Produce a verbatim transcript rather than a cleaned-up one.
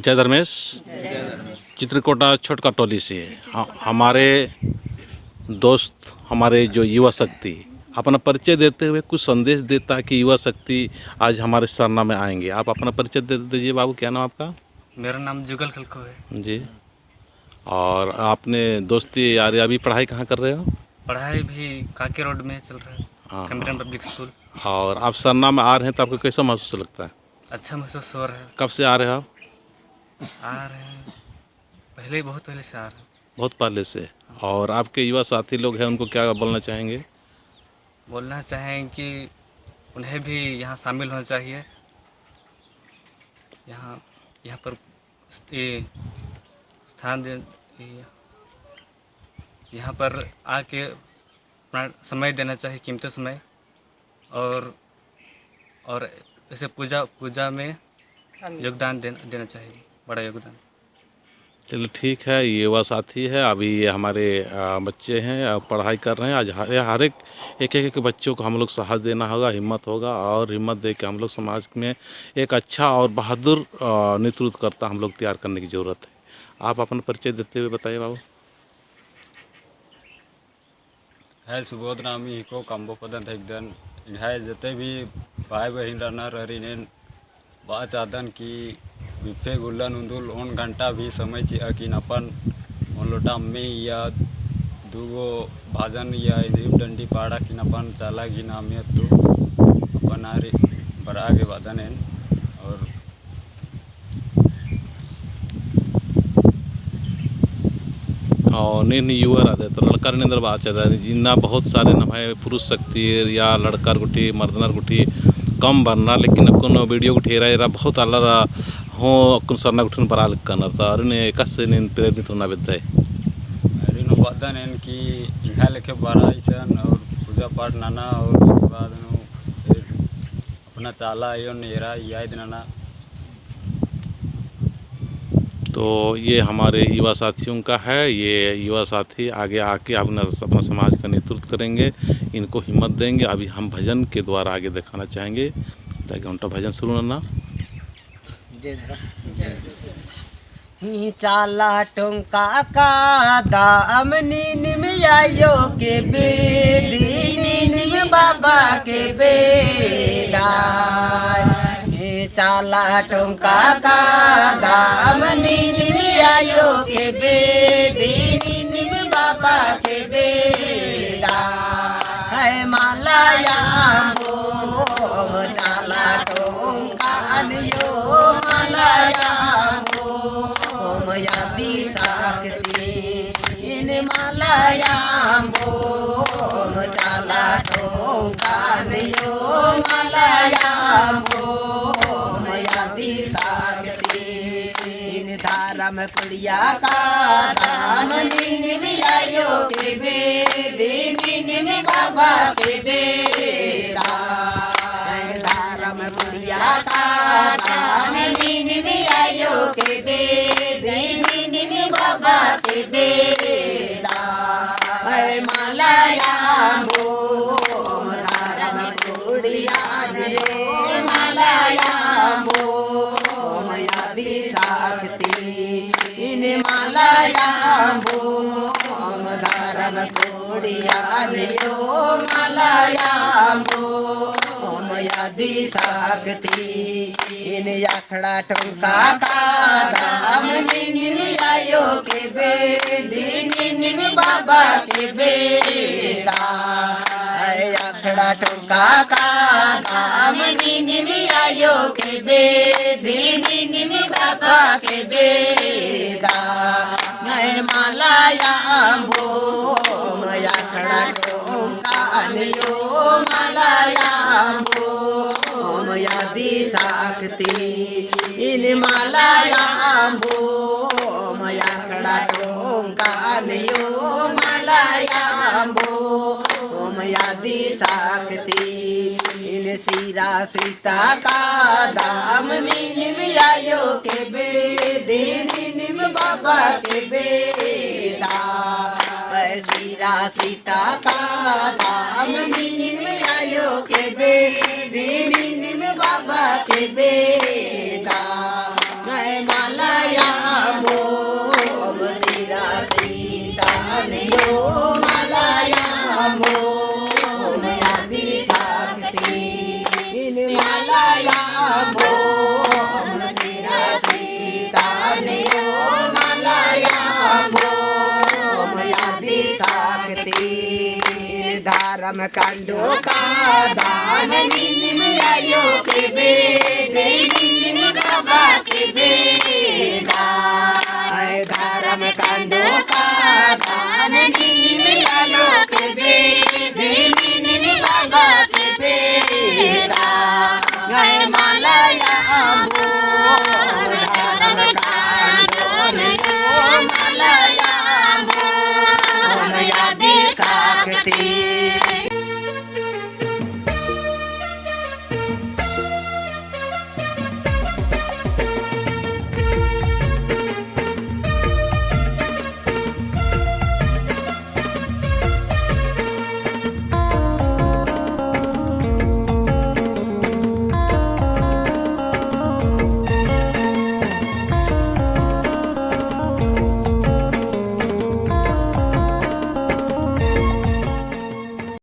जय धर्मेश। जय धर्मेश। चित्रकोटा छोटका टोली से ह-, हमारे दोस्त, हमारे जो युवा शक्ति, अपना परिचय देते हुए कुछ संदेश देता कि युवा शक्ति आज हमारे सरना में आएंगे। आप अपना परिचय दे दीजिए बाबू, क्या नाम आपका? मेरा नाम जुगल खलखो है। जी। और आपने दोस्ती यारी अभी पढ़ाई कहाँ कर रहे हो? पढ़ाई भी काके रोड में चल रहा है, हाँ, Cameron हाँ। Public School। और आप सरना में आ रहे हैं तो आपको कैसा महसूस लगता है? अच्छा महसूस हो रहा है। कब से आ रहे हो आप? आ रहे हैं, पहले ही, बहुत पहले से आ रहे हैं। बहुत पहले से। और आपके युवा साथी लोग हैं, उनको क्या बोलना चाहेंगे? बोलना चाहेंगे कि उन्हें भी यहाँ शामिल होना चाहिए। यहाँ, यहाँ पर ये स्थान दे-, ये, यहाँ पर आके अपना समय देना चाहिए, कीमती समय, और, और इसे पूजा, पूजा में योगदान देना, देना चाहिए, बड़ा योगदान। चलो ठीक है, ये युवा साथी है, अभी ये हमारे, अ, बच्चे हैं, अ, पढ़ाई कर रहे हैं। आज हर, हर एक, एक, एक, एक बच्चों को हम लोग साहस देना होगा, हिम्मत होगा और हिम्मत दे के हम लोग समाज में एक अच्छा और बहादुर, अ, नेतृत्व करता हम लोग तैयार करने की ज़रूरत है। आप अपना परिचय देते हुए बताइए बाबू। है सुबोध नामी हिको कम्बो पदन ता हिकदन। एंग्है जते भी भाई बहिन रअनर आरिन एन बआ चाहदन कि बिफे गुल्लन उन्दुल ओन घंटा भी समय चिआ किन अपन ओन लोटा अम्मे या दूगो भाजन या इन्द्रिम डंडी पाड़ा किन अपन चाला गही नामे अत्तु अपन आर बरआ गे बअदन एन। और और नीन युवा रअदय तो लड़कर नेंदर बआ चाहदय, इन्ना बहुत सारे नम्है पुरुष शक्ति या लड़कर गुट्ठी, मर्दनर गुट्ठी कम बरनर, लेकिन अक्कुन video गुट्ठी एरा, एरा बहुत आलर हूँ अक्कुन सरना गुट्ठिन बरआ लक्कनर, तो आरिन एकासे नीन प्रेरित नना बेद्दय। आरिन हूँ बअदन एन कि एंग्है लेखे बरआ इसन और पूजा पाठ नना और उसके बाद नू फिर अपना चाला आयोन एरा याद नना। तो ये हमारे युवा साथियों का है, ये युवा साथी आगे आके अपना, अपना समाज का नेतृत्व करेंगे, इनको हिम्मत देंगे। अभी हम भजन के द्वारा आगे दिखाना चाहेंगे, ताकि उनका भजन शुरू नना। जय धर्म। जय धर्म। ही चाला टोंका का दाम नीनिम आयो के बेदी, नीनिम बाबा के बेदा। ही चाला टोंका का दाम नीनिम आयो के बेदी, नीनिम बाबा के बेदा। है माला याम्बो, चाला टोंका अनियो माला याम्बो, ओम आदि शक्ति इन माला याम्बो, ओम चाला टोंका अनियो माला याम्बो, ओम आदि शक्ति इन धरम कुड़िया का दाम नीनिम आयो के बेदी, नीनिम बाबा के बेदा। धरम कुड़िया का दाम नीनिम आयो के बेदी, नीनिम बाबा के बेदा। है माला याम्बो, धरम कुड़िया दियो माला याम्बो, ओम आदि शक्ति इन माला याम्बो, ओम धरम कुड़िया अनियो माला याम्बो, ओम आदि शक्ति इन अखड़ा टोंका का दाम नीनिम आयो के बेदी, नीनिम बाबा के बेदा। है अखड़ा टोंका का दाम नीनिम आयो के बेदी, नीनिम बाबा के बेदा। मैं माला याम्बो, मैं अखड़ा टोंका अनियो माला याम्बो, मैं आदि शक्ति इन माला याम्बो, मैं अखड़ा टोंका अनियो माला याम्बो, मैं आदि शक्ति इन सिरा सीता का दाम नीनिम आयो के बेदी, नीनिम बाबा के बेदा। सिरा सीता का दाम नीनिम आयो के बेदी, नीनिम बाबा के बेदा। मैं माला कंडो का